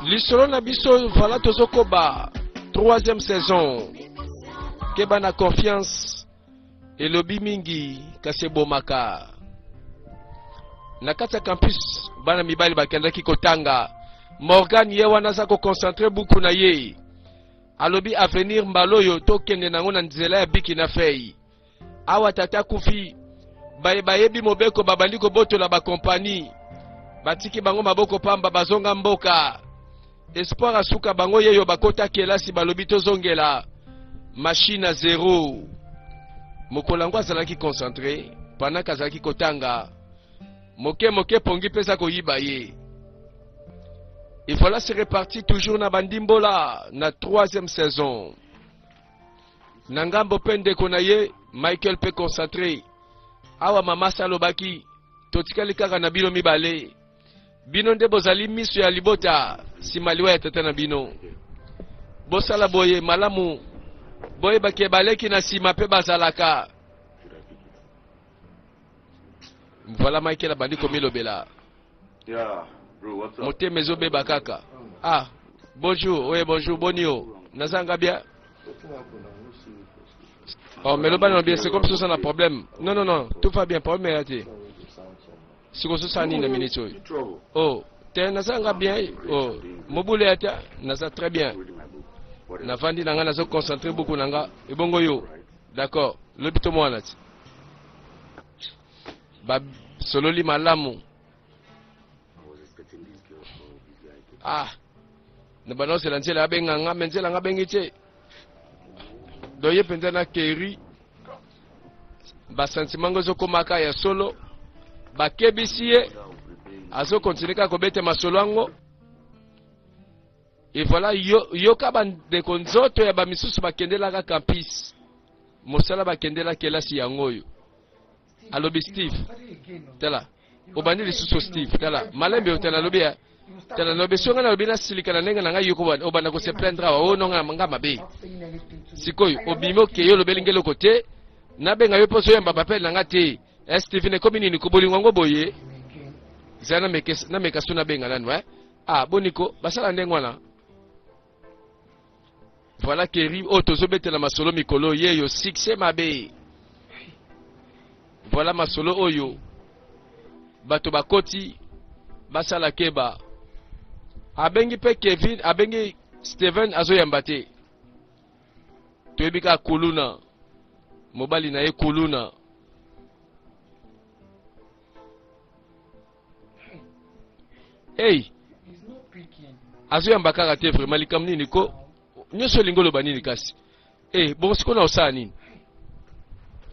Lisolo na biso voilà tozokoba troisième saison. Keba na confiance elobi mingi kasi ebomaka. Na kati ya campus bana mibali bakendaki kotanga. Morgan ye wana aza koconcentre buku na ye. Alobi avenir mbala oyo tokende nango na nzela ya biki na fei. Awa tata akufi, baye bayebi mobeko babandi kobotola ba kompani, batiki bango maboko pamba, bazonga mboka. Espoir asuka bango yeyo bakota kelasi balobi tozongela machine à zero. Mokolo yango azalaki concentre pendant azalaki kotanga moke moke pongi mpe eza koyiba ye. Et voilà c'est reparti toujours na bandimbola na troisième saison. Na ngambo mpe ndeko na ye Michael mpe concentre. Awa mama asi alobaki totikali kaka na bino mibale. Bino nde bozali miso ya libota nsima liwa ya tata na bino. Bosala boye malamu, boyeba ke baleki na nsima mpe bazalaka. Voilà Michael abandi komilobela. Motema ezobeba kaka. Ah, bonjour, oye bonjour, boni yo. Nazanga bien. Oh, mais loba na bien, c'est comme si oza na problème. Non, non, non, tout va bien, problème eya te. Sikoyo ozosala nini na minute oyo? Oh, te naza nga bien. Oh, mobulu eya te, naza très bien. Navandi na nga nazo concentrer buku na nga. Ebongo yo. D'accord, lobi tomwana ti. Basololi malamu. Ah, na banda ozela nzela abenga nga me nzela nga abengi te. Donc ye mpenza na Kerry basentiment ngo ezokomaka ya solo, bakebisi ye azokontinue kaka kobeta masolo yango. Et voilà, yo, yoka bandeko nzoto ya bamisusu bakendelaka campus mosala bakendela kelasi yango oyo. Alobi Steve, tala obandi lisusu Steve, tala malembe otala alobi ya tala nalobi soki ngai nalobi nasilika na ndenge na ngai yoko obanda ko se plaindre awa oyo nonga nga mabe. Sikoyo obimi okei olobeli ngai eloko te, nabenga yo mpo ozoyamba bapele na nga te. Eh, Steven ekomi nini ko bolingo yango boye? Zala nameka so nabenga nanu eh? Ah boniko basala ndenge wana. Voilà Kerry oyo tozobetela masolo mikolo yeyo succès mabe. Voilà masolo oyo bato bakoti basala keba. Abengi pe Kevin, abengi Steven azoyamba te. Toyebi kaka kuluna mobali na ye kuluna. Hey, azoyamba kaka te vraiment likambo nini ko nyonso olingi oloba nini kasi eh bongo sikoyo na osala nini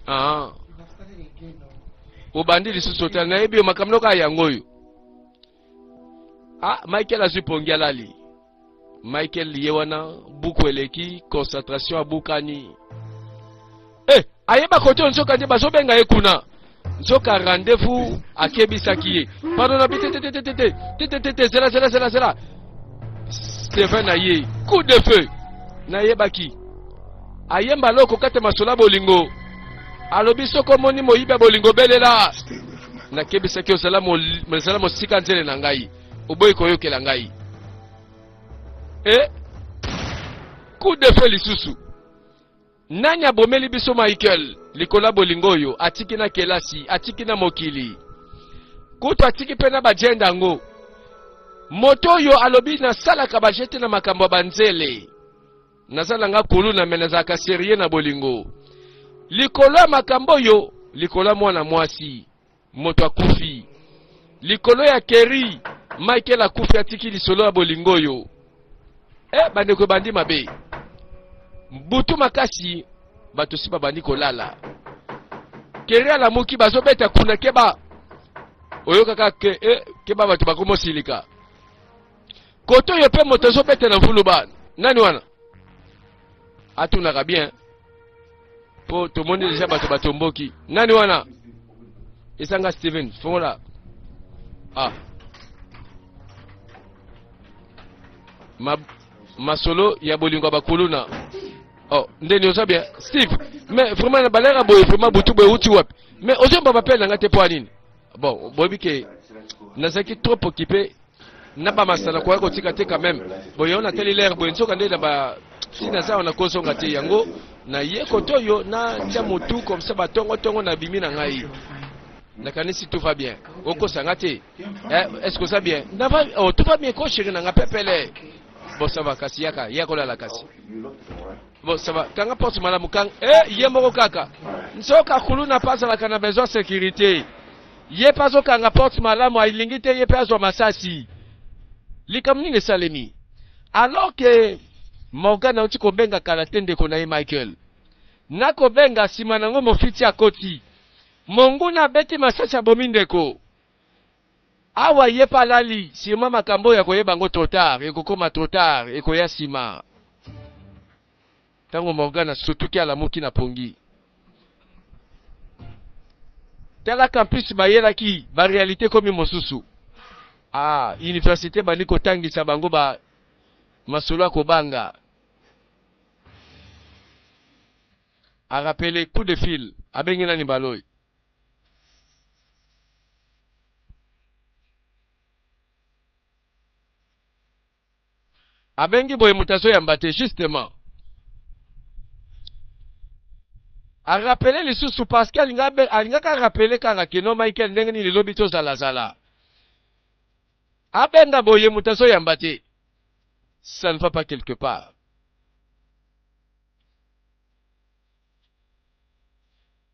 ah obandi lisusu otala nayebi yo makambo noka yango oyo ah Michael azwi pongi alali Michael ye wana buku eleki concentration abukani eh ayeba kote oyo nzoka nde bazobenga ye kuna nzoka rendez-vous akebisaki ye pardon na te te te te te te te te te zela zela zela zela Steven aye coup de feu nayebaki ayemba loko kati masolo ya bolingo alobi soki omoni moyibi ya bolingo belela nakebisaki ozala mosika nzele na ngai oboyi koyokela ngai e coup de feu lisusu nani abomeli biso Michael likolo ya bolingo oyo atiki na kelasi atiki na mokili kutu atiki mpe na bajende yango moto oyo alobi nasalaka bajete na makambo ya banzele naza na nga kuluna me nazalaka serie na bolingo likolo ya makambo oyo likolo ya mwana mwasi Moto akufi likolo ya Kerry. Michael akufi atiki lisolo ya bolingo oyo. Eh, bandeko ebandi mabe. Butu makasi bato si babandi kolala. Kerry alamuki bazobeta kuna keba. Oyokaka ke eh, keba bato bakomosilika. Koto oyo mpe moto azobeta na mvuluba. Nani wana? Atunaka bien. Po tomoni deja bato batomboki. Nani wana? Ezanga Steven, fongola. Ah. Ma, masolo ya bolingo ya bakuluna. Oh, ndeni oza bien. Steve, mais vraiment na balera boye vraiment butu boye uti wapi? Mais ozo ba appel na nga te po nini? Bon, boyebi ke nazalaki trop occupé. Na bamasana koya kotika te quand même. Boye on atali l'air boye nzoka nde na ba si naza wana kozonga te yango na ye kote oyo na tia motu comme ça batongo tongo na bimi na ngai. Nakanisi tout va bien. Okosa nga te. Eh, est-ce que ça bien? Na va oh, tout va bien ko chéri na nga pepele. Bon ça va kasi yaka yaka olala kasi. Bon ça va kanga porte malamu kanga eh ye moko kaka. Nzoka kuluna pa azalaka na besoin sécurité. Ye pe azokanga porte malamu alingi te ye pe azwa masasi. Likambo nini esalemi? Alors que Morgan auti kobenga kala te ndeko na ye Michael. Na kobenga sima nango mofiti akoti. Monguna abeti masasi abomi ndeko. Awa ye pe alali, surement makambo oyo akoyeba yango trop tard, ekokoma trop tard, ekoya sima. Tango Morgan asutuki alamuki na pongi. Tala campus bayelaki ba realite ekomi mosusu. Ah, universite ebandi kotangisa bango ba masolo ya kobanga. A rappeler coup de fil abengi nani baloyi. Abengi boye moto azoyamba te justement. A rappeler lisusu parce que alinga alingaka rappeler kaka que non Michael ndenge nini lobi tozala zala. Abenga boye moto azoyamba te. Ça ne va pas quelque part.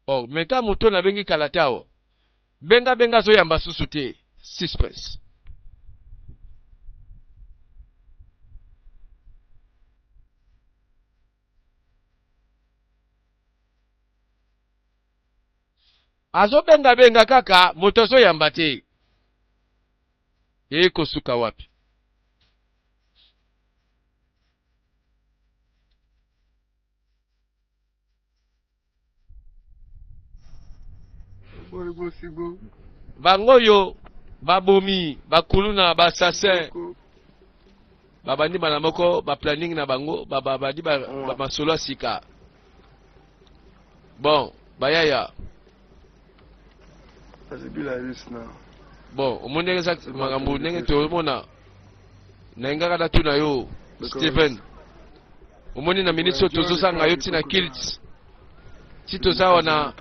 Oh, mais ka moto nabengi kala te awa. Benga benga azoyamba susu te. Suspense. Azobenga benga kaka moto azoyamba te. Ekosuka wapi? Bango oyo babomi bakuluna ba assassin babandi mbala moko ba planning na bango babandi ba masolo ya sika bon bayaya bon omoni ndenge eza makambo ndenge tozomona nayingaka natuna yo Steven Omoni na minutes oyo tozozanga yo ti na kilt ti toza awa na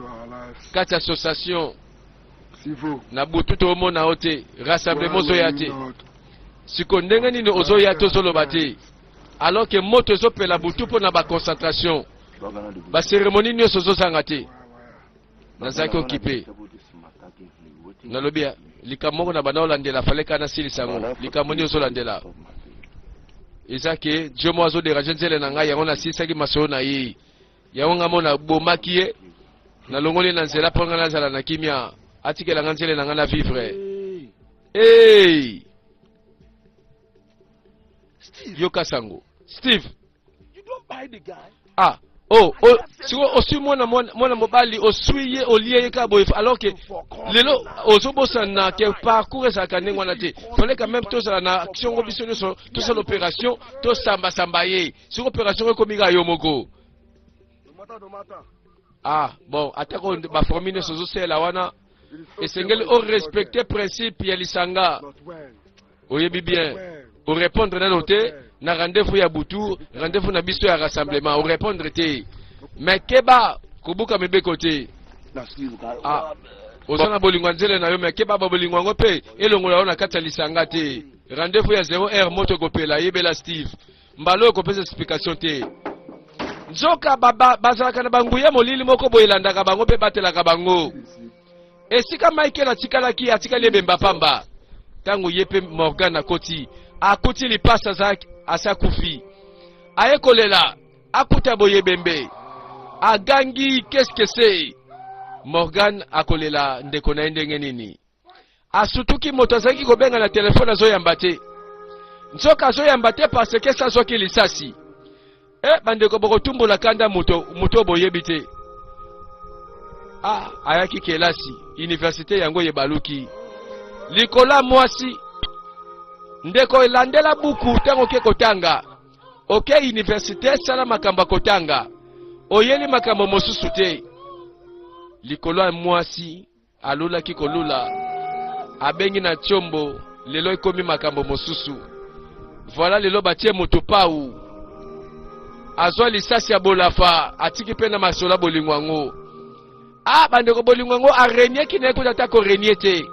kati association na butu toomona yo te rassemblement ozoya te siko ndenge nini ozoya te ozoloba te alors que moto ezopela butu mpo na baconcentration baceremonie nyonso ozozanga te nazalaki okipe nalobi likambo moko na banda olandela fale kaka nasilisa yango likambo nini ozolandela eza ke dieu moko azoderange nzele na ngai yango nasilisaki masolo na ye yango ngai moko nabomaki ye nalongoli ye na nzela mpo ngai nazala na kimia atikela ngai nzele na ngai na vivre hey! Yoka sango steve ah oh, oh sikoyo osui mwana mwana mobali osui ye olie ye kaka boye alors que lelo ozobosana ke parcours ezalaka ndenge wana te fallait quand même tozala na action ngo biso nyonso tosala opération tosambasamba ye sikoyo opération ngo ekomi kaka yo moko ah bon atako baformi nyonso ozosalela wana esengeli orespecte principe ya lisanga Oyebi bien o repondre nano te na rendez-vous ya butu, rendez-vous na biso ya rassemblement, o repondre te. Mais keba kobuka mibeko te. Ah, oza na bolingo ya nzele na yo, mais keba ba bolingo yango mpe elongola yo na kati ya lisanga te. Rendez-vous ya 0 heure moto ekopela, yebela Steve. Mbala oyo kopesa explication te. Nzoka bazalaka na banguya molili moko boye elandaka bango mpe batelaka bango. Esika Michael atikalaki, atikali ebemba pamba. Tango ye pe Morgan akoti, akuti lipasa azalaki asi akufi. Aye kolela, akuta boye ebembe. Agangi qu'est-ce que c'est? Morgan akolela ndeko na ye ndenge nini? Asutuki moto azalaki kobenga na telefone azoyamba te. Nzoka azoyamba te parce que esi azwaki lisasi. Eh bandeko bokotumbola kanda moto moto boyebi te. Ah ayaki kelasi universite yango ebaluki likolo ya mwasi ndeko elandela buku ntango oke kotanga oke universite sala makambo ya kotanga oyeli makambo mosusu te likolo ya mwasi Alulaki kolula, abengi na tshombo. Lelo ekomi makambo mosusu. Voilà lelo batie moto pau. Azwa lisasi ya bolafa, atiki mpe na masolo ya bolingo yango. Ah bandeko bolingo yango arenieki na ye kuta ata korenie te.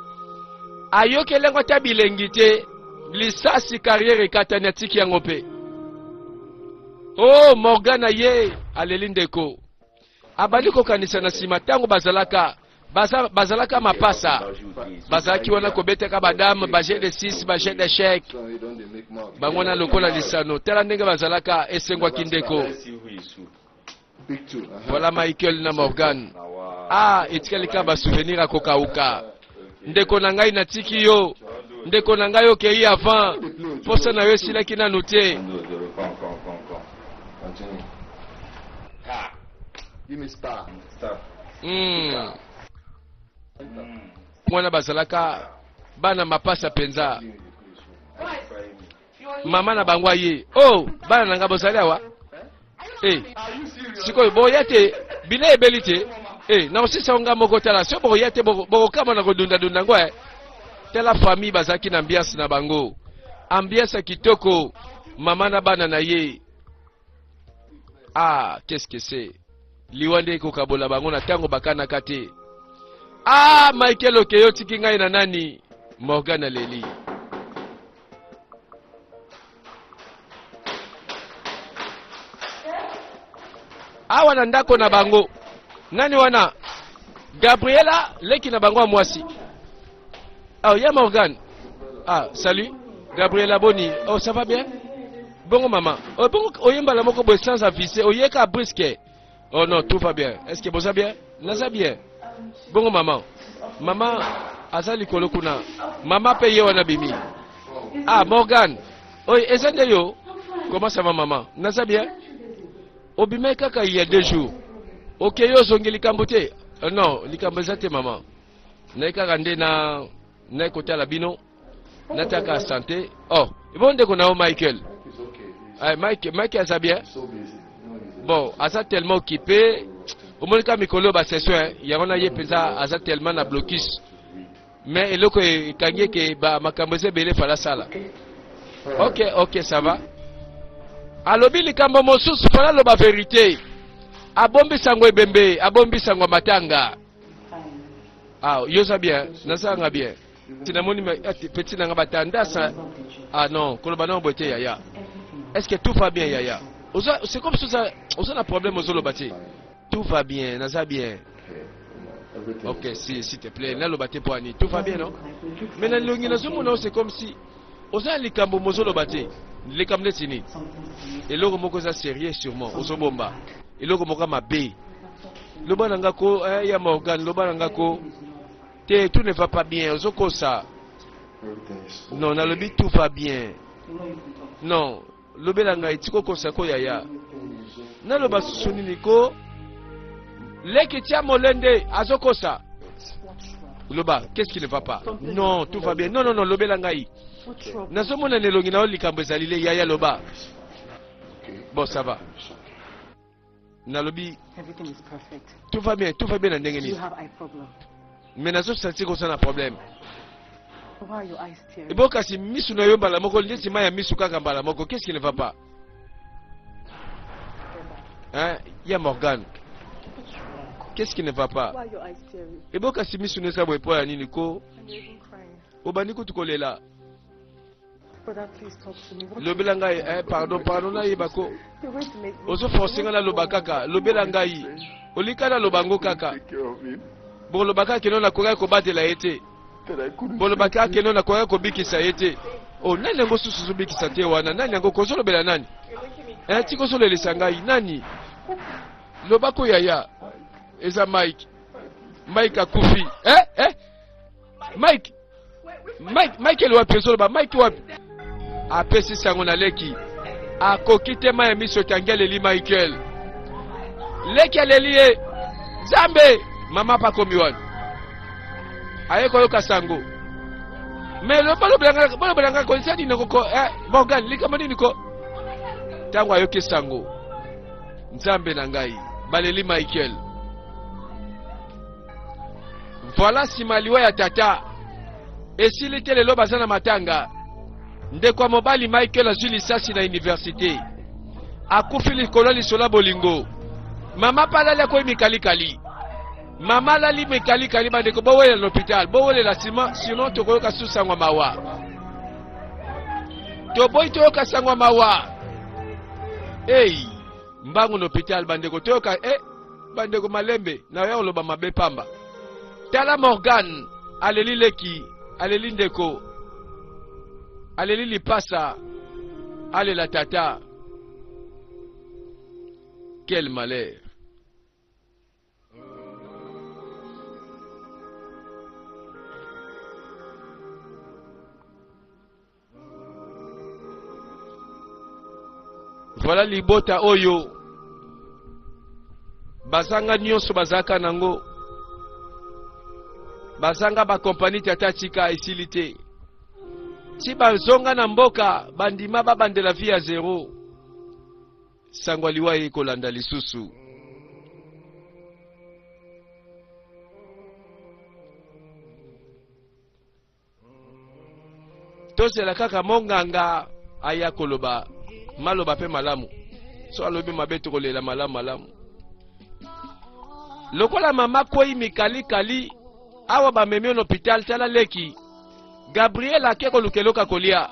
Ayokeli yango ata bilengi te. Lisasi carrière ekatani atiki yango mpe. Oh Morgana ye aleli ndeko. Abandi kokanisa na nsima ntango bazalaka baza, bazalaka mapasa bazalaki wana kobetaka badame ba jeu de 6 ba jeu d'échec bango wana lokola lisano tala ndenge bazalaka esengwaki ndeko voilà Michael na Morgan ah etikali kaka basouvenir akokauka ndeko na ngai natiki yo ndeko na ngai okei avant mposa na yo esilaki nanu te mm. wana bazalaka bana mapasa mpenza mama na bango aye o oh, bana na ngai bozali awa e eh, sikoyo boya te bilei ebeli te e eh, nakosisa ngo ngai moko tala soki bokoya te bokokama na kodundadunda yango e tala famille bazalaki na ambiance na bango ambiance ya kitoko mama na bana na ye ah qu'est-ce que c'est liwa nde ekokabola bango na ntango bakanaka te ah michael okeyo otiki ngai na nani morgan aleli awa na ndako na bango nani wana gabriela leki na bango ya mwasi oh, ya morgan ah salut gabriela boni oh ça va bien bongo mama oh, bongo oyembala moko boye sans avise oyeka briske oh non tout va bien est ce que boza bien naza bien bongo mama mama aza likolo kuna mama mpe ye wana bimi ah morgan oyo eza nde yo comment ça va mama naza bien obimai kaka il y a deux jours okei ozongi likambo te euh, non likambo eza te mama naye kaka nde na naye kotala bino nataka sante oh ebongo ndeko na yo michael eh, mike, mike aza bien bon aza tellement occupé omoni kaka mikolo oyo basession yango na ye mpenza aza tellement na blocus mais eloko ekangi eke makambo eza ebele fala asala ok ok ça va alobi likambo mosusu fala aloba verité abombi sango ebembe abombi sango matanga ah yo oza bien nazanga bien tinamoni ah, petit nanga batandasa ah non koloba nango boye te yaya est ce que tout va bien yaya oza c'est comme si oza oza na problème ozoloba te tout va bien naza bien ok si s'il te plaît naloba te mpo ani tout va bien non mais na elongi nazomona c'est comme si oza na likambo mozoloba te likambo neti nini eloko moko eza sérieux sûrement ozobomba eloko moko ya mabe loba na nga ko eh, ya morgan loba na nga ko te tout ne va pas bien ozokosa non nalobi tout va bien non lobela ngai tika okosa ko yaya naloba susu nini ko leki tia molende azokosa loba qu'est-ce qui ne va pas non tout va bien non non non lobela ngai nazomona na elongi na yo likambo ezali le yaya loba bon ça va nalobi tout va bien tout va bien na ndenge nini mais nazosanti koza na problème ebo kasi misu na yo mbala moko ndeti mai ya misu kaka mbala moko qu'est-ce qui ne va pas hein ya Morgane qu'est-ce qui ne va pas ebo kasi misu na eza boye mpo ya nini ko obandi kutu kolela lobela ngai eh, pardon pardon nayeba ko ozo force ngai naloba kaka lobela ngai olika naloba yango kaka boloba kaka keno nakokaki kobatela ye te boloba kaka keno nakokaki kobikisa ye te o oh, nani yango susu ozobikisa te wana nani yango kozolobela nani eh, tika ozolelisa ngai nani loba ko yaya eza mike mike akufi eh, eh? mike Mike, Michael wapi ozoloba Mike wapi? Apesi sango na leki. Akoki te mai ya miso etangi aleli Michael. Leki aleli ye. Nzambe, mama pakomi wana. Aye koyoka sango. Mais balobela nga kolisa nini koko eh, Morgan likambo nini ko? Ntango ayoki sango. Nzambe na ngai, baleli Michael. Voilà nsima liwa ya tata. Esili te lelo baza na matanga. Ndeko ya mobali Michael azwi lisasi na universite. Akufi likolo lisolo ya bolingo. Mama pe alali akoyi mikalikali. Mama alali mikalikali bandeko bowelela na hôpital, bowelela sima sinon tokoyoka susu sango mawa. Toboyi toyoka sango mawa. Hey, mbangu na hôpital bandeko toyoka eh bandeko malembe na yo oloba mabe pamba. Tala Morgan aleli leki, aleli ndeko, aleli lipasa, alela tata. Quel malheur. Voilà libota oyo bazanga nyonso bazalaka nango bazanga bakompani tata atika esili te ti bazonga na mboka bandima babandela vie ya zero sango ya liwa eye kolanda lisusu Tozela kaka monganga aya koloba maloba pe malamu. So alobi mabe tokolela malamu malamu. Lokola mama kwei mikali kali awa bamemi yo na hôpital tala leki Gabriel ake koluka eloko ya kolia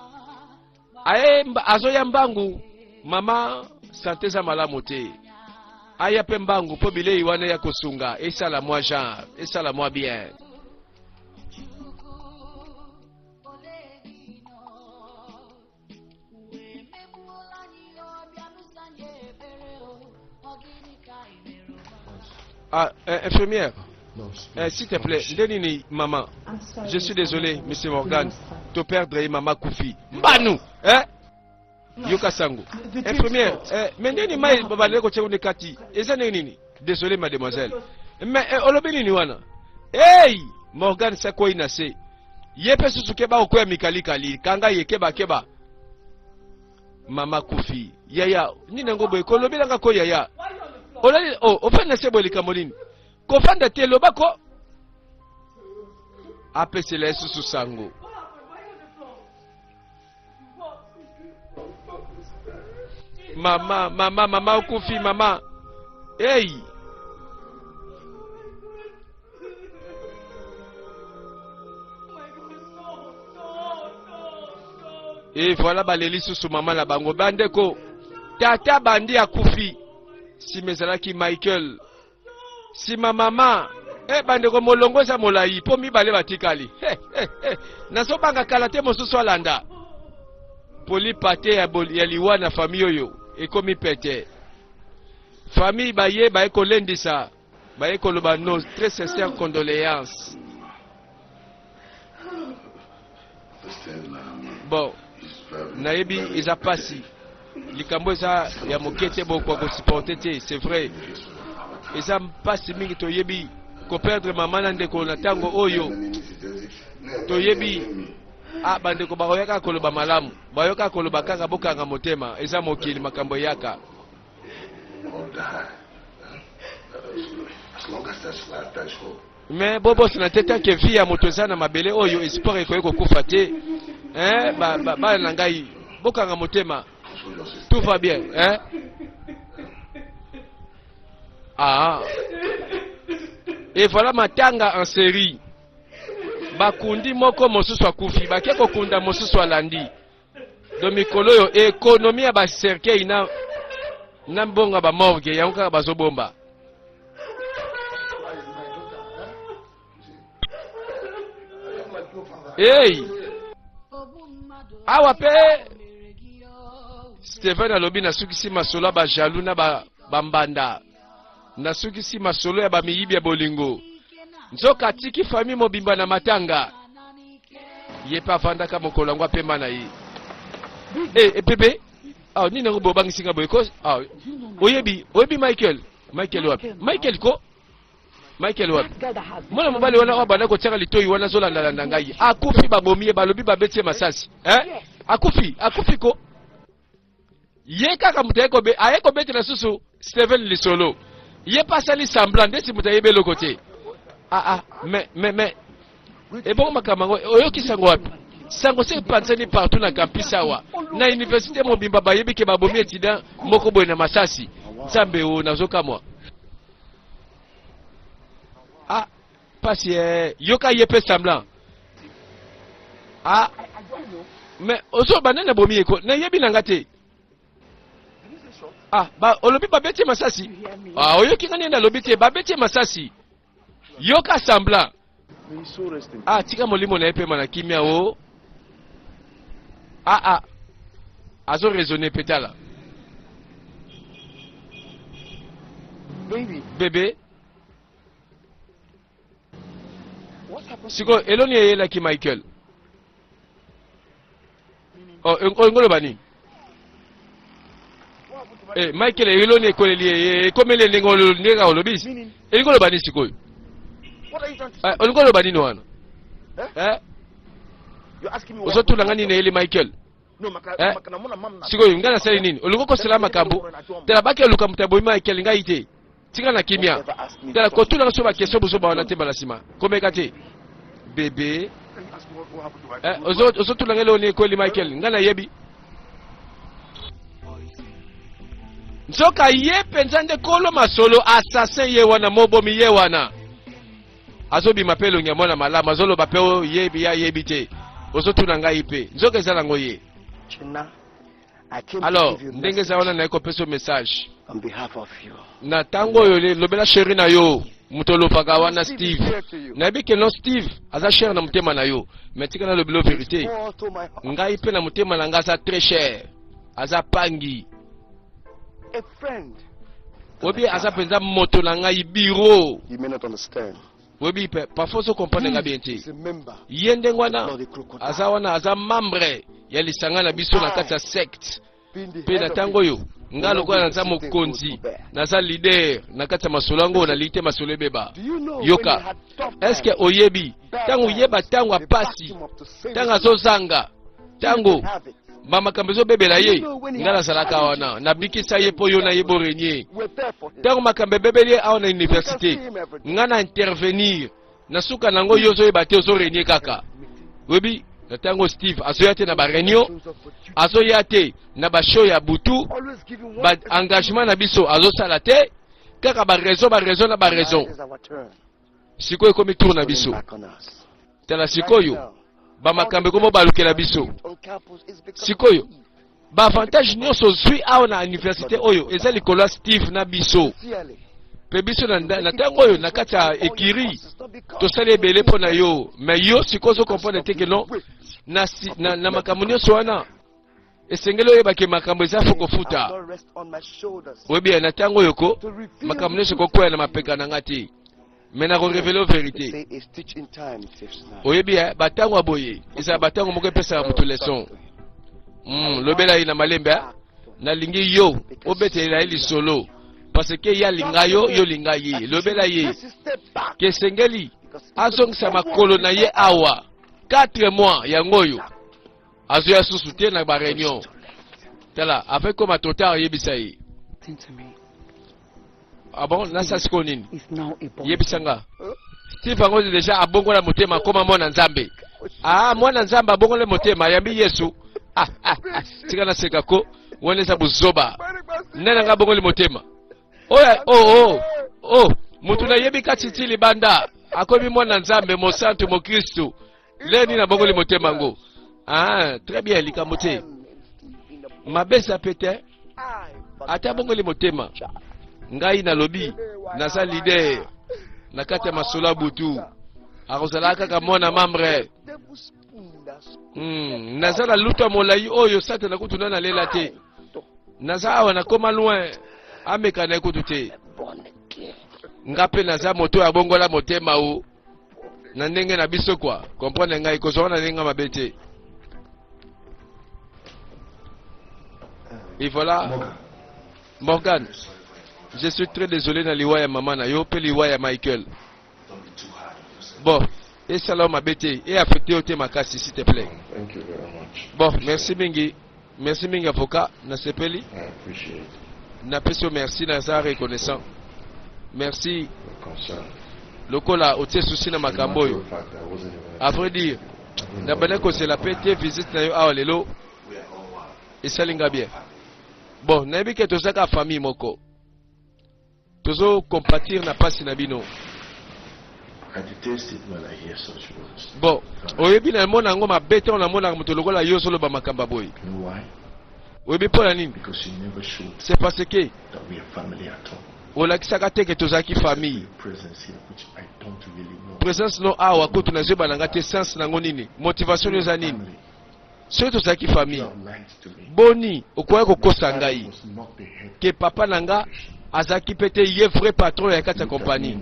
aye azoya mbangu mama sante eza malamu te aya pe mbangu mpo bilei wana ya kosunga esala mwa genre esala mwa bien. Ah, euh, infirmière. Eh, s'il te plaît, nde nini maman? Je suis désolé, monsieur Morgan. To perdre ye maman Kufi. Mbanu, eh? Yoka sango. Infirmière, eh, mais nde nini mai babandaki kotia ngo nde kati? Eza ndenge nini? Désolé mademoiselle. Mais eh, olobi nini wana? Hey! Morgan sakwei na se. Ye pe susu keba okwea mikalikali, kanga ye keba keba. Mama kufi. Yaya, nini yango boye? Kolobela nga ko yaya. Olali oh, ofandi na se boye likambo nini? Kofanda te loba ko. Apesela ye susu sango. Mama, mama, mama okufi mama. Hey! Et voilà baleli susu mama na bango bandeko. Tata bandi akufi. Sima ezalaki Michael. Sima mama. Eh bandeko molongo eza molai mpo mibale batikali. Hey, hey, hey. Nazobanga kala te mosusu alanda. Poli pate ya, ya liwa na famille oyo ekomi pete. Famille baye baye kolendisa baye koloba nos très sincères condoléances. Bon, nayebi eza pasi likambo eza ya moke te bokoka kosupporte te c'est vrai eza mpasi mingi toyebi koperdre mama na ndeko na ntango oyo toyebi ah bandeko bakoya kaka koloba malamu bayoka koloba kaka bokanga motema eza mokili makambo eyaka Mais bobosana te tant que vie ya moto eza na mabele oyo espoir ekoki kokufa te hein ba, ba, bana na ngai bokanga motema tout va bien hein ah et voilà matanga en série bakundi moko mosusu akufi bake kokunda mosusu alandi do mikolo oyo ekonomi ya bacercueil na, na mbongo ya bamorgue yango kaka bazobomba Hey! Awa pe Steven alobi nasukisi masolo ya ba jaloux na ba bambanda nasukisi masolo ya bamiyibi ya bolingo nzoka atiki famille mobimba na matanga ye mpe afandaka mokolo yango apema na ye e eh, bebe ah, nini yango bobangisi nga boye ko ah, oyebi oyebi Michael Michael wapi Michael ko Michael wapi mwana mobali wana oyo abanda kotiaka litoi wana azolandalanda ngai akufi babomi ye balobi babeti ye masasi eh? akufi akufi ko ye kaka moto aye kobetela susu Steven lisolo ye mpe asali semblant ndeti moto ayebi eloko te ah, ah, mais, mais, mais. Ebongo makambo yango oyoki sango wapi? Sango se epanzani partout na campus awa. Na université mobimba bayebi ke babomi étudiant moko boye na masasi. Nzambe o nazokamwa. Ah, pasi eh, yoka ye pe semblant. Ah, mais ozo banani abomi ye ko nayebi na nga te. Ah, ba olobi babeti masasi. Ah, oyoki nga nini nalobi te, babeti masasi. Yoka semblant. Ah, tika molimo na ye pema na kimia o. Ah ah. Azo raisonner pe tala. Baby. Bebe. Sikoyo eloni eyelaki Michael. Oh, olingi oloba nini? Eh, Michael eloni ekoleli ye ekomeli ye ndenge ndenge olobi elingi oloba nini sikoyo? Eh, olingi oloba nini wana? Eh? Ozotuna nga nini eyeli Michael? Eh? Sikoyo ngai nasali nini? Olingi okosela makambo? Tala baki oluka moto abomi Michael ngai te. Tika na kimia. Tala kotuna nga so ba question bozoba wana te mbala sima. Komeka te. Bebe. Eh, ozo ozotuna nga eloko nini ekweli Michael? Ngai nayebi. Nzoka ye mpenza nde kolo masolo assassin ye wana mobomi ye wana. Azobima mpe elongi ya mwana malamu azoloba mpe oyebi ye ayebi te. Ozotuna ngai mpe. Nzoka eza nango ye. Alors, ndenge eza wana naye kopesa yo message na ntango oyo lobela sheri na yo moto olobaka wana Steve. Nayebi ke non Steve aza cher na motema na yo, mais tika nalobela yo verite, ngai mpe na motema na ngai aza très cher, aza pangi oyebi aza mpenza moto na ngai biro oyebi pe parfois ozo comprendre nga bien te ye ndenge wana aza wana aza membre ya lisanga na biso na kati ya secte mpe na ntango oyo nga lokola naza mokonzi naza leader na kati ya masolo yango nalingi te masolo ebeba yoka eske oyebi ntango oyeba ntango ya pasi ntango azozanga ntango bamakambo ezobebela ye ngai nazalaka wana nabikisa ye mpo yo na ye borenye ntango makambo ebebeli ye awa na université ngai na intervenir na suka na yango yo ozoyeba te ozorenye kaka oyebi na ntango steve azoya te na bareunion azoya te na bashow ya butu baengagement na biso azosala te kaka baraison baraison na baraison sikoyo ekomi tour na biso tala sikoyo bamakambo ekomi obalukela biso sikoyo baavantage nyonso ozwi awa na université oyo eza likolo ya steve na biso mpe biso na ntango oyo na kati ya ekiri tosali ebele mpo na yo me yo sikoyo ozokomprendre te ke non na, na, na makambo nyonso wana esengeli oyeba ke makambo eza fo kofuta oyebi na ntango oyo ko makambo nyonso ekokwea na mapeka na nga te me nakorevele yo verite oyebi eh, batango ya boye ezala batango moko epesaka moto leson lobela ye na malembe eh? Nalingi yo obetelela ye lisolo parce que ye alinga yo, yo olinga ye. Lobela ye ke esengeli azongisa makolo na ye awa 4 mois yango oyo azoya susu te na ba réunion. Tala avec koma trop tard, yebisa ye. Ah bon, nasa sikoyo nini? Yebisa nga. Steve yango deja abongola motema akoma mwana Nzambe. Ah, mwana Nzambe abongola motema ayambi Yesu. Ah, ah, ah. Tika naseka ko wana eza buzoba. Nani nga abongoli motema? Oyo oh oh oh mutu nayebi kati ti libanda akomi mwana Nzambe mosantu mokristu. Leni nini abongoli motema ngo? Ah, très bien likambo te. Mabe eza pe te. Ata abongoli motema. Ngai nalobi naza leader na kati ya masolo ya butu. Akozala kaka mwana membre. Naza na lutu ya molai oyo satana kutu na nalela te. Naza awa nakoma loin ameka na ye kutu te. Nga mpe naza moto ya bongola motema o na ndenge na biso kwa comprendre ngai kozwa na ndenge mabe te. Et voilà Morgan, je suis très désolé na liwa ya mama na yo pe liwa ya Michael. Bon, esala yo mabe te e affecte yo te makasi s'il te plaît. Thank you very much. Bon, merci mingi. Merci mingi avocat, nasepeli. I appreciate Napesi yo merci, naza reconnaissant. Merci your concern. Lokola otie souci na makambo oyo. À vrai dire, nabandaki kozela mpe te visite na yo awa lelo esali nga bien. Bon, nayebi ke toza kaka famille moko. Tozo compatir na pasi na bino. Bon, oyebi na mona yango mabe ntango namonaka moto lokola yo ozoloba makambo ya boye. Oyebi mpo na nini? C'est parce que olakisaka te ke tozalaki famille. Presence no awa kutu nazoyeba na nga te sens nango nini, motivation no eza nini? Soki tozalaki famille, boni okoki kokosa ngai ke papa na nga azalaki mpe te ye vrai patron ya kati ya kompani?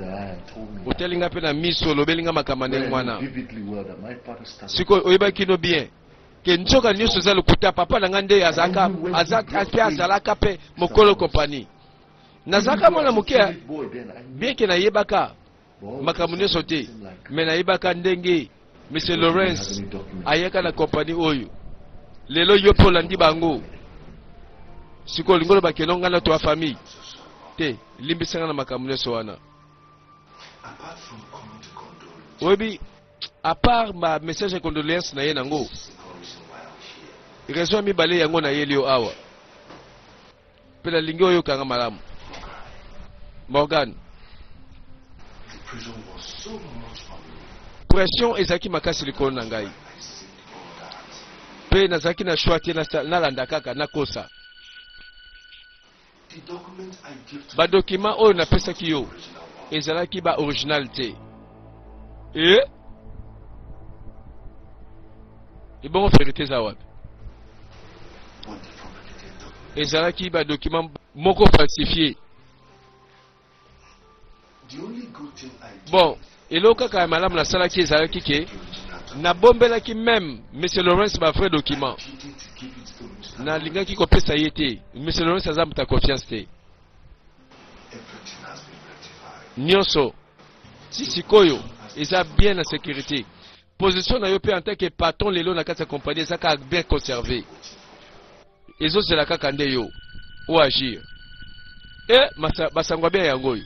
Otali nga mpe na miso, olobeli nga makambo ya ndenge wana. Sikoyo oyebaki no bien ke nzoka nyonso eza lokuta. Papa na nga nde azalaka mpe azalaka mpe mokolo kompani. Nazalaka mwana moke, bien ke nayebaka makambo nyonso te, me nayebaka ndenge Monsieur Lawrence ayaka na kompani oyo. Lelo yo mpe olandi bango. Sikoyo olingi oloba keno ngai na toya famille te? Limbisa ngai na makambo nyonso wana. Oyebi, à part ba message ya condoléance na ye nango, raison ya mibale yango nayeli yo awa mpe nalingi oyokanga malamu, Morgan. Pression ezalaki makasi likolo na ngai mpe nazalaki na choix te, nalanda kaka nakosa. Badokima oyo napesaki yo ezalaki ba original te. E ebongo verite eza wapi? Ezalaki badokima moko falsifie. Bon, eloko kaka ya malamu nasalaki ezalaki ke nabombelaki meme Monsieur Lawrence ba vrai document. Nalingaki kopesa ye te. Monsieur Lawrence aza moto ya confiance te. Nyonso ti sikoyo eza bien na sécurité. Position na yo mpe en tant que patron lelo na kati ya compagnie eza kaka bien conservé. Ezozela kaka nde yo o agir. E basango ya bien yango oyo.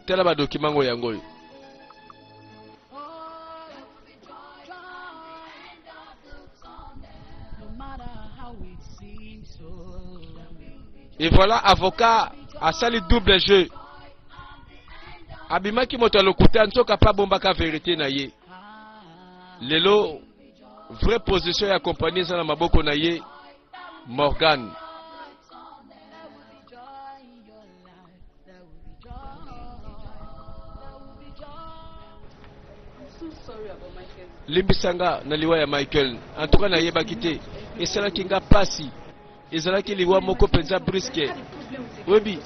Tala badokima ngo yango oyo. Et voilà, avocat asali double jeu, abimaki moto ya lokuta, nzoka mpe abombaka verité na ye. Lelo vraie position ya compagnie eza na maboko na ye, Morgan. Limbisa nga na liwa ya Michael. En tout cas nayebaki te, esalaki nga pasi. Ezalaki liwa moko mpenza briske. Oyebi,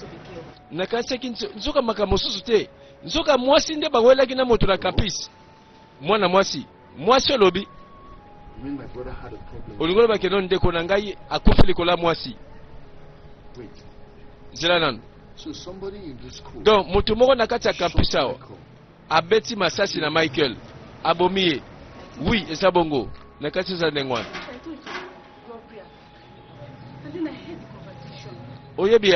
nakanisaki nzoka makambo mosusu te, nzoka mwasi nde bawelaki na moto na campus. Mwana mwasi, mwasi olobi? Olingi oloba keno ndeko na ngai akufi likolo ya mwasi? Zela nanu. Donc moto moko na kati ya campus awa abeti masasi na Michael, abomi ye? Oui, eza bongo. Na kati eza ndenge wana. Oyebi,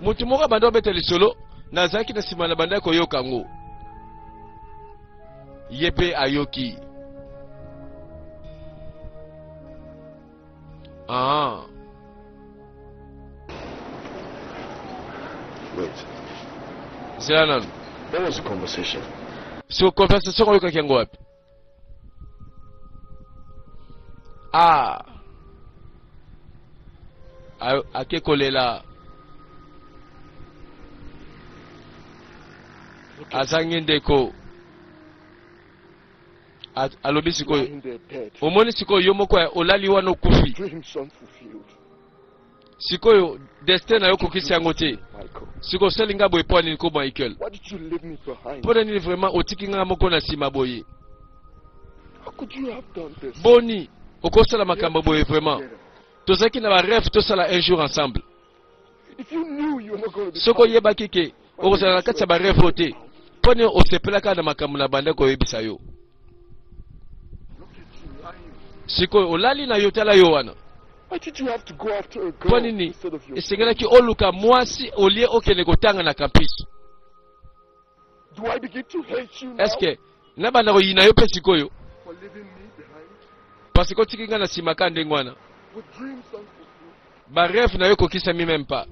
moto moko abanda obeta lisolo, nazalaki na nsima na bandaki koyoka yango. Ye mpe ayoki. Ah. Wait. Zela nanu. That was a conversation. So conversation oyokaki yango wapi? Ah. Ake kolela. Azangi ndeko. Alobi sikoyo, omoni sikoyo yo moko olali wana okufi. Sikoyo destin na yo okokisi yango te. Sikoyo osali nga boye mpo nini ko, Michael? Mpo na nini vraiment otiki nga moko na nsima boye? Boni okosala makambo boye vraiment? Tozalaki na barêve tosala un jour ensemble. Soki oyebaki ke okozala na kati ya barêve oyo te, mpo nini osepelaka na makambo na banda koyebisa yo? Sikoyo olali na yo, tala yo wana. Why did you have to go after a Mpo girl nini instead of your esengelaki oluka mwasi olie okende kotanga na campus? Do I begin to hate you now Eske nabanda koyina yo mpe sikoyo for leaving me behind parce que otiki ngai na nsima ka ndenge wana? With dreams unfulfilled? Barêve na yo ekokisami même pas.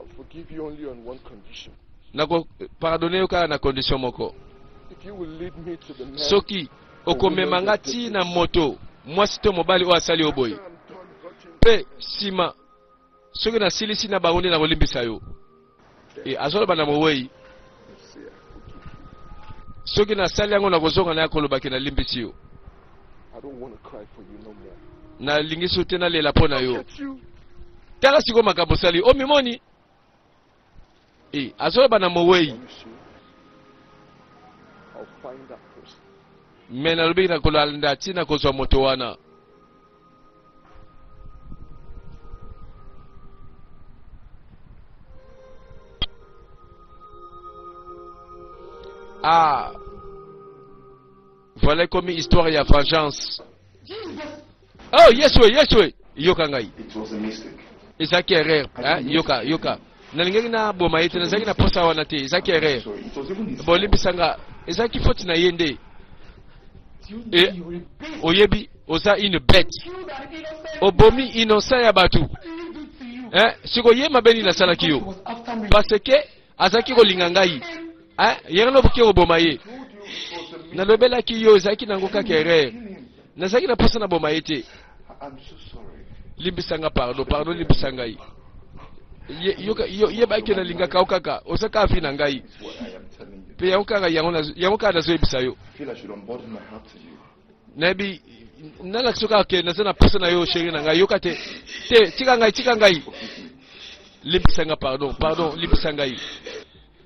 I'll forgive you only on one condition. Nakopardonner yo kaka na condition moko. If you will lead me to the man Soki okomema nga ti na moto mwasi to mobali oyo asali yo boye, after I'm done hurting mpe nsima soki nasilisi na bango nde nakolimbisa yo. E, azoloba na mowei. you, say I forgive you. Soki nasali yango, nakozonga na ya kolobaki nalimbisi yo. I don't want to cry for you no more. Nalingisi yo te nalela mpo na yo. Look at you. Tala sikoyo makambo osali, omimoni. E, azoloba na mowei. Promise you, I'll find that person. Me nalobiki na kolanda ntina kozwa moto wana. Ah, voilà ekomi histoire ya vengeance. Oh Yesu, Yesu, yoka ngai. It was a mistake. Ezalaki erreur, hein? Yoka, yoka, nalingaki naboma ye te, nazalaki na posa wana te, ezalaki erreur. Sorry, it was even his fault. Bolimbisa nga, ezalaki faute na ye nde. E, oyebi oza une bête, obomi innocent ya bato, hein? Siko ye mabe nini asalaki yo? Parce que azalaki kolinga ngai, hein? Yenge noboki koboma ye. Told you it was a mistake. Nalobelaki yo, ezalaki nango kaka erreur, nazalaki na posa na boma ye te. I'm so sorry. Limbisa nga, pardon, pardon, limbisa ngai. Yebaki nalingaka yo kaka, oza kaka vie na ngai. It's what I am telling you. Mpe yango kaka, yango kaka nazoyebisa yo. I feel I should unburden my heart to you. Nayebi nalakisi yo kaka ke naza na posa na yo, chéri na ngai. Yoka te, te, tika ngai, tika ngai. Forgive me. Limbisa nga, pardon, pardon, limbisa ngai.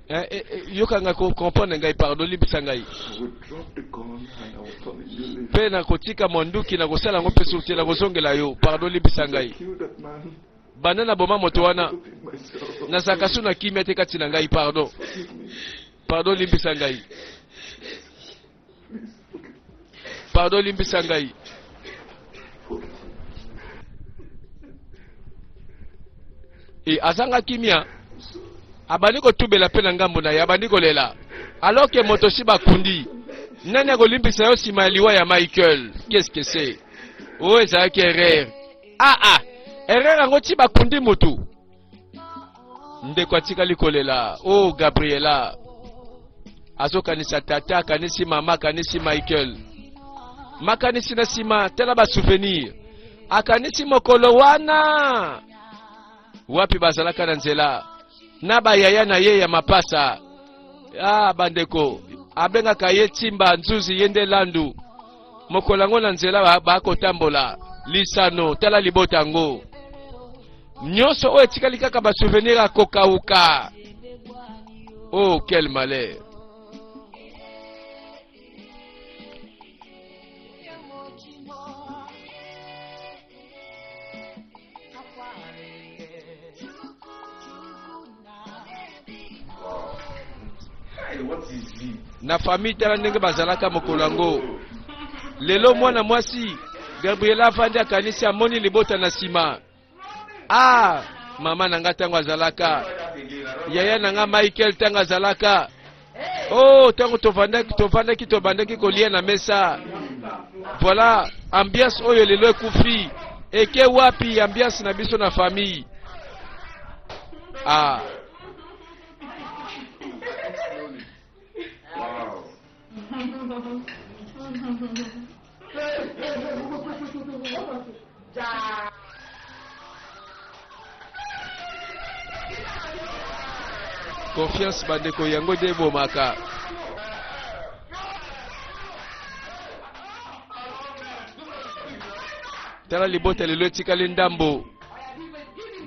Eh, eh, eh, yoka ngai, comprendre ngai, pardon, limbisa ngai. I will drop the gun and I will come and you live. Mpe nakotika monduki, nakosala yango mpe sur te, nakozongela yo. Pardon, limbisa ngai. I killed that man. Banda na boma moto wana, Look at myself. nazalaka su na kimia te kati na ngai. Pardon. Forgive me. Pardon, limbisa ngai. Please forgive me. Pardon, limbisa ngai. Forgive me. E, azanga kimia, abandi kotubela mpe na ngambo na ye abandi kolela, alors que moto si bakundi. Nani akolimbisa yo nsima ya liwa ya Michael? Qu'est-ce que c'est? Oyo ezalaki erreur. Ah ah, erreur yango ti bakundi motu. Ndeko atikali kolela. O oh, Gabriela azokanisa tata, akanisi mama, akanisi Michael, makanisi na nsima, tala basouvenir, akanisi mokolo wana wapi bazalaka na nzela na bayaya na ye ya mapasa. Ah, bandeko, abengaka ye Timba Nzuzi, ye nde Landu. Mokolo yango na nzela bakotambola lisano, tala libota yango nyonso oyo etikali kaka basouvenir akokauka. Oh, quel malheur! Wow. Hey, what is it? Na famille, tala ndenge bazalaka mokolo yango. Lelo mwana mwasi Gabriela avandi, akanisi, amoni libota na nsima. Ah, mama na nga ntango azalaka, yaya na nga Michael ntango azalaka, oh, ntango tovandaki, tovandaki, tobandaki kolia na mesa. Voilà ambiance oyo lelo ekufi. Eke wapi ambiance na biso na famille? Ah. Wow. Confiance, bandeko, yango nde ebomaka. Tala libota lelo etikali ndambo,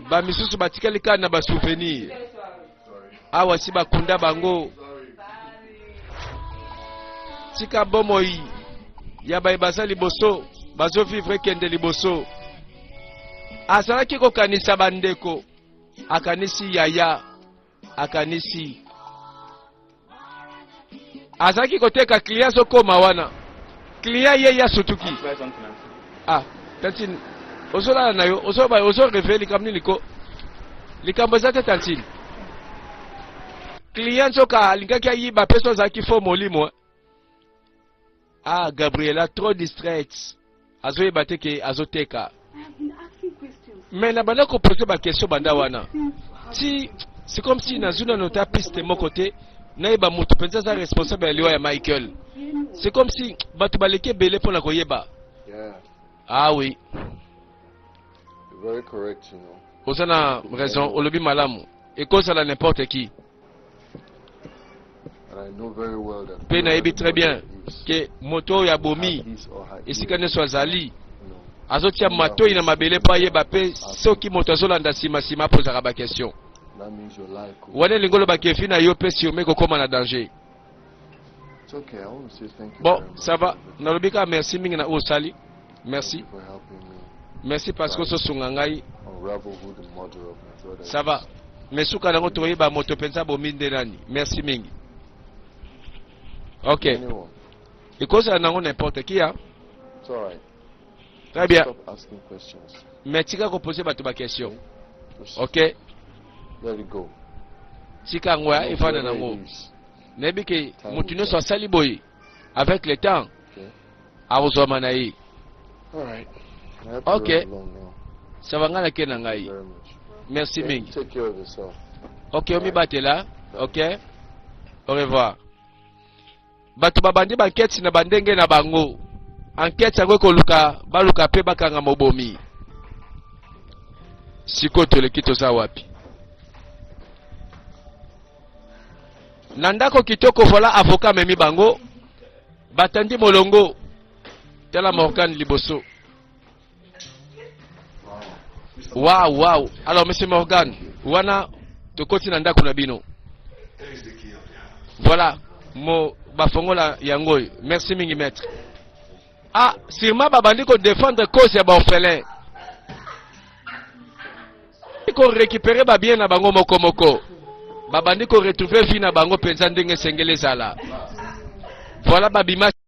bamisusu batikali kaka na basouvenir. Awa si bakunda bango. Tika bomoi ya baye baza liboso bazovivre ekende liboso. Azalaki kokanisa bandeko, akanisi yaya, akanisi azalaki koteka, client azokoma wana. Client ye ye asutuki. Ah, tantine, ozolala na yo, ozoba ozo rêver likambo nini ko? Likambo eza te tantine. Client nzoka alingaki ayiba pe so azalaki faux molimo. Ah, Gabriela trop distraite. Azoyeba te ke azoteka. Mais na banda ko poser ba question banda wana. Si c'est comme si nazwi nano ta piste moko te nayeba moto mpenza aza responsable ya liwa ya Michael. C'est comme si bato baleki ebele mpo na koyeba. Yeah. Ah oui. You're very correct, you know. Oza na raison, olobi malamu. Ekozala n'importe qui. And I know very well that Mpe nayebi très bien ke moto oyo abomi esika nyonso azali azotia matoi na mabele mpo ayeba mpe soki moto azolanda nsima nsima apozaka ba question. That means your life could Wana elingi oloba ke vie na yo mpe sûrement ekokóma na danger. It's okay. I want to say thank you Bon, very much ça va. for everything. Nalobi kaka merci mingi na oyo osali. Thank Merci. you for helping me Merci parce que ozosunga ngai. unravel who the murderer of my brother Ça va. is. Mais suka nango toyeba moto mpenza abomi nde nani. Merci mingi. Ok. Anyone. Ekozala nango n'importe qui, hein. It's all right. Très bien. Stop asking questions. Mais tika kopose bato ba question. Just Ok. let it go. Tika yango ya I know efanda whoever nango. it is, Nayebi ke moto nyonso asali boye avec le temps Okay. akozwama na ye. All right. I have to Okay. run along now. Ça va, ngai nake na Thank you ngai. very much. Merci Okay? mingi. Take care of yourself. Ok, omibatela. Ok. Au revoir. Bato babandi ba enquête na bandenge na bango. Enquête yango ekoluka baluka mpe bakanga mobomi. Sikoyo toleki toza wapi? Na ndako kitoko, voilà avocat amemi bango, batandi molongo. Tala Morgan liboso. Wow. Alors monsieur Morgan, wana tokoti na ndako na bino. Voilà, mo bafongola yango oyo. Merci mingi maître. Ah, sûrement babandi ko défendre cause ya ba orphelin. Ko récupérer ba bien na bango moko moko. Babandi ko retrouver vie na bango mpenza ndenge esengeli ezala. Voilà babima.